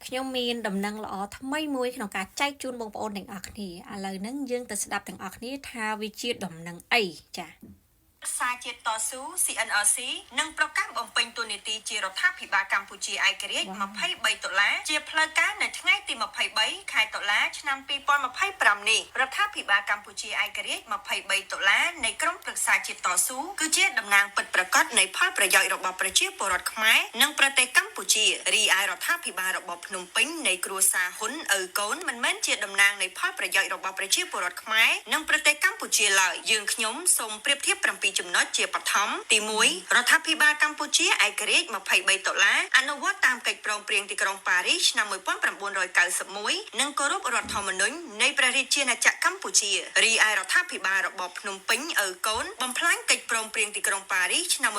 ខ្ញុំមានដំណឹងល្អថ្មីមួយក្នុងការចែកជូនបងប្អូនទាំងអស់គ្នាឥឡូវហ្នឹងយើងទៅស្ដាប់ទាំងអស់គ្នាថាវាជាដំណឹងអីចា៎ សារជាតិតស៊ូ CNRC នឹងប្រកាសបំពេញតួនាទីជារដ្ឋាភិបាលកម្ពុជាឯករាជ្យ23តុលាជាផ្លូវការនៅថ្ងៃទី23ខែតុលាឆ្នាំ2025នេះរដ្ឋាភិបាលកម្ពុជាឯករាជ្យ23តុលានៃក្រុមប្រឹក្សាជាតិតស៊ូគឺជាតំណាងពិតប្រាកដនៃផលប្រយោជន៍របស់ប្រជាពលរដ្ឋខ្មែរនិងប្រទេសកម្ពុជារីឯរដ្ឋាភិបាលរបបភ្នំពេញនៃគ្រួសារហ៊ុនឪកូនមិនមែនជាតំណាងនៃផលប្រយោជន៍របស់ប្រជាពលរដ្ឋខ្មែរនិងប្រទេសកម្ពុជាឡើយយើងខ្ញុំសូមប្រៀបធៀប7ចំណុចជាបឋមទី1រដ្ឋាភិបាលកម្ពុជាឯករាជ្យ23តុលាអនុវត្តតាមកិច្ចព្រមព្រៀងទីក្រុងប៉ារីសឆ្នាំ1991និងគោរពរដ្ឋធម្មនុញ្ញនៃព្រះរាជាណាចក្រកម្ពុជារីឯរដ្ឋាភិបាលរបបភ្នំពេញឪកូនបំផ្លាញកិច្ចព្រមព្រៀងទីក្រុងប៉ារីសឆ្នាំ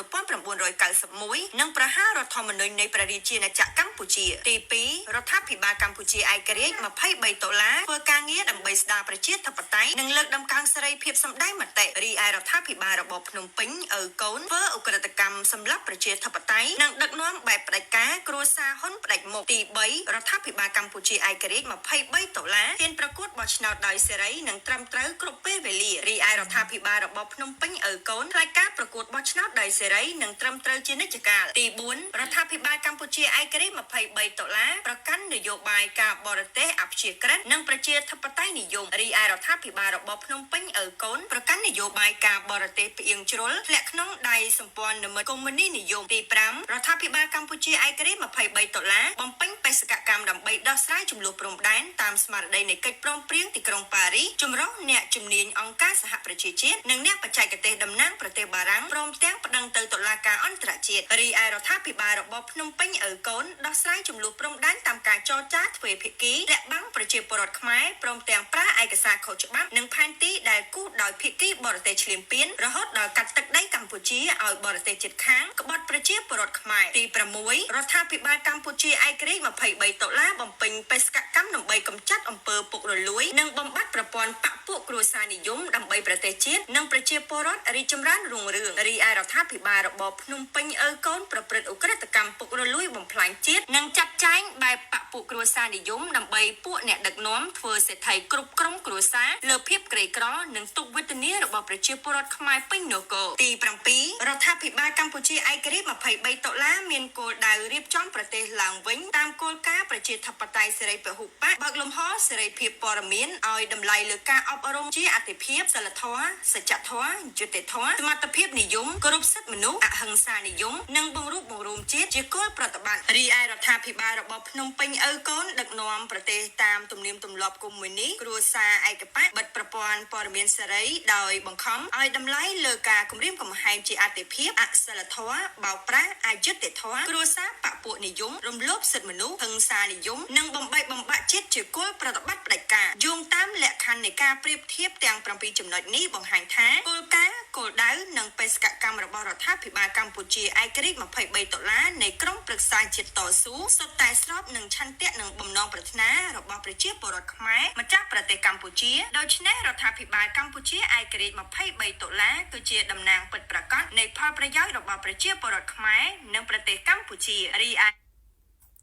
1991និងប្រហាររដ្ឋធម្មនុញ្ញនៃព្រះរាជាណាចក្រកម្ពុជាទី2រដ្ឋាភិបាលកម្ពុជាឯករាជ្យ23តុលាធ្វើការងារដើម្បីស្ដារប្រជាធិបតេយ្យនិងលើកតម្កើងសេរីភាពសម្ដែងមតិរីឯរដ្ឋាភិបាលរបបភ្នំពេញឪកូនធ្វើឧក្រិដ្ឋកម្មសម្លាប់ប្រជាធិបតេយ្យនិងដឹកនាំបែបផ្ដាច់ការគ្រួសារហ៊ុនផ្ដាច់មុខទី3រដ្ឋាភិបាលកម្ពុជាឯករាជ្យ23តុលាហ៊ានប្រកួតបោះឆ្នោតដោយសេរីនិងត្រឹមត្រូវគ្រប់ពេលវេលារីឯរដ្ឋាភិបាលរបបភ្នំពេញឪកូនខ្លាចការប្រកួតបោះឆ្នោតដោយសេរីនិងត្រឹមត្រូវជានិច្ចកាលទី4រដ្ឋាភិបាលកម្ពុជាឯករាជ្យ23តុលាប្រកាន់នយោបាយការបរទេសអព្យាក្រឹតនិងប្រជាធិបតេយ្យនិយមរីឯរដ្ឋាភិបាលរបបភ្នំពេញឪកូនប្រកាន់នយោបាយការបរទេសផ្អៀងជ្រុលធ្លាក់ក្នុងដៃសម្ព័ន្ធមិត្តកុម្មុយនីសនិយមទី5រដ្ឋាភិបាលកម្ពុជាឯករាជ្យ23តុលាបំពេញបេសកកម្មដើម្បីដោះស្រាយចំនួនព្រំដែនតាមស្មារតីនៃកិច្ចព្រមព្រៀងទីក្រុងប៉ារីសចម្រុះអ្នកជំនាញអង្គការសហប្រជាជាតិនិងអ្នកបច្ចេកទេសតំណាងប្រទេសបារាំងព្រមទាំងប្តឹងទៅតុលាការអន្តរជាតិរីឯរដ្ឋាភិបាលរបបភ្នំពេញឪកូនដោះស្រាយចំនួនព្រំដែនតាមការចរចាទ្វេភាគីលាក់បាំងប្រជាពលរដ្ឋខ្មែរព្រមទាំងប្រើឯកសារខុសច្បាប់និងផែនទីដែលគូសដោយភាគីបរទេសឈ្លានពានរហូតដល់កាត់ទឹកដីកម្ពុជាឲ្យបរទេសជិតខាងក្បត់ប្រជាពលរដ្ឋខ្មែរទី6រដ្ឋាភិបាលកម្ពុជាឯករាជ្យ23តុលាបំពេញបេសកកម្មដើម្បីកម្ចាត់អំពើពុករលួយនិងបំបត្តិប្រព័ន្ធបក្សពួកគ្រួសារនិយមដើម្បីប្រទេសជាតិនិងប្រជាពលរដ្ឋរីកចម្រើនរុងរឿងរីឯរដ្ឋាភិបាលរបបភ្នំពេញឪកូនប្រព្រឹត្តឧក្រិដ្ឋកម្មពុករលួយបំផ្លាញជាតិនិងចាត់ចែងបែបបក្សពួកគ្រួសារនិយមដើម្បីពួកអ្នកដឹកនាំធ្វើសេដ្ឋីគ្រប់ក្រុមគ្រួសារលើភាពក្រីក្រនិងទុក្ខវេទនារបស់ប្រជាពលរដ្ឋខ្មែរពេញនគរទី7រដ្ឋាភិបាលកម្ពុជាឯករាជ្យ23តុលាមានគោលដៅរៀបចំប្រទេសឡើងវិញតាមគោលការណ៍ប្រជាធិបតេយ្យសេរីពហុបក្សបើកលំហសេរីភាពព័ត៌មានឲ្យតម្លៃលើការអប់រំជាអតិភិបសិលធម៌សច្ចធម៌យុត្តិធម៌សមត្ថភាពនិយមគោរពសិទ្ធិមនុស្សអហិង្សានិយមនិងបង្រួបបង្រួមជាតិជាគោលប្រតិបត្តិរីឯរដ្ឋាភិបាលរបបភ្នំពេញឪកូនដឹកនាំប្រទេសតាមទំនៀមទម្លាប់កុម្មុយនីសគ្រួសារឯកបក្សបិទប្រព័ន្ធព័ត៌មានសេរីដោយបង្ខំឲ្យតម្លៃលើការគំរាមកំហែងជាអតិភិបអសិលធម៌បោកប្រាស់អយុត្តិធម៌គ្រួសារបក្សពួកនិយមរំលោភសិទ្ធិមនុស្សហិង្សានិយមនិងបំបែកបំបាក់ជាតិជាគោលប្រតិបត្តិផ្ដាច់ការយោងតាមលក្ខខណ្ឌនៃការប្រៀបធៀបទាំង7ចំណុចនេះបង្ហាញថាគោលការណ៍គោលដៅនិងបេសកកម្មរបស់រដ្ឋាភិបាលកម្ពុជាឯករាជ្យ23តុលានៃក្រុមប្រឹក្សាជាតិតស៊ូសុទ្ធតែស្របនឹងឆន្ទៈនិងបំណងប្រាថ្នារបស់ប្រជាពលរដ្ឋខ្មែរម្ចាស់ប្រទេសកម្ពុជាដូច្នេះរដ្ឋាភិបាលកម្ពុជាឯករាជ្យ23តុលាគឺជាតំណាងពិតប្រាកដនៃផលប្រយោជន៍របស់ប្រជាពលរដ្ឋខ្មែរនិងប្រទេសកម្ពុជារីឯ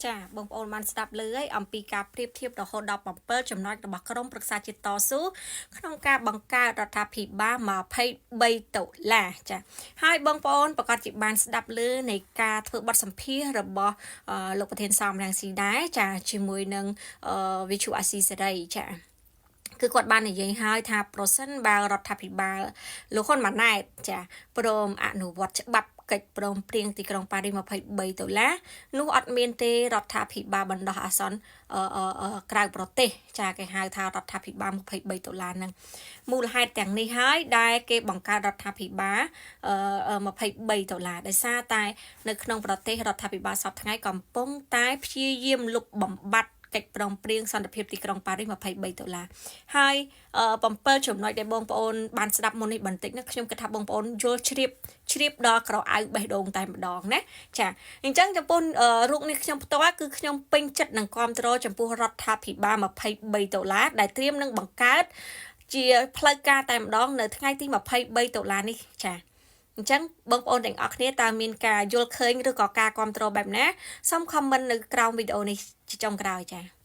ចាបងប្អូនបានស្ដាប់ឮហើយអំពីការប្រៀបធៀបរហូតដល់7ចំណុចរបស់ក្រុមប្រឹក្សាជាតិតស៊ូក្នុងការបង្កើតរដ្ឋាភិបាល23តុលាចាហើយបងប្អូនប្រកាសជាបានស្ដាប់ឮនៃការធ្វើបទសម្ភាសន៍របស់លោកប្រធានសំរងស៊ីដែរចាជាមួយនឹងវិទ្យុអាស៊ីសេរីចាគឺគាត់បាននិយាយហើយថាប្រសិនបើរដ្ឋាភិបាលលោកហ៊ុនម៉ាណែតចាព្រមអនុវត្តច្បាប់កិច្ចព្រមព្រៀងទីក្រុងប៉ារីស23ដុល្លារនោះអត់មានទេរដ្ឋាភិបាលបណ្ដោះអាសន្នក្រៅប្រទេសចាគេហៅថារដ្ឋាភិបាល23ដុល្លារហ្នឹងមូលហេតុទាំងនេះហើយដែលគេបង្កើតរដ្ឋាភិបាល23ដុល្លារដោយសារតែនៅក្នុងប្រទេសរដ្ឋាភិបាលសពថ្ងៃកំពុងតែព្យាយាមលុបបំបាត់កិច្ចព្រមព្រៀងសន្តិភាពទីក្រុងប៉ារីស23ដុល្លារហើយ7ចំណុចដែលបងប្អូនបានស្ដាប់មុននេះបន្តិចណាខ្ញុំគិតថាបងប្អូនយល់ជ្រាបជ្រាបដល់ក្រអៅបេះដូងតែម្ដងណាចាអញ្ចឹងចំពោះរូបនេះខ្ញុំផ្ទាល់គឺខ្ញុំពេញចិត្តនឹងគ្រប់គ្រងចំពោះរដ្ឋាភិបាល23ដុល្លារដែលត្រៀមនឹងបង្កើតជាផ្លូវការតែម្ដងនៅថ្ងៃទី23ដុល្លារនេះចា អញ្ចឹងបងប្អូនទាំងអស់គ្នាតើមានការយល់ឃើញឬក៏ការគ្រប់គ្រងបែបណាសូម comment នៅក្រោមវីដេអូនេះជាចុងក្រោយចា៎។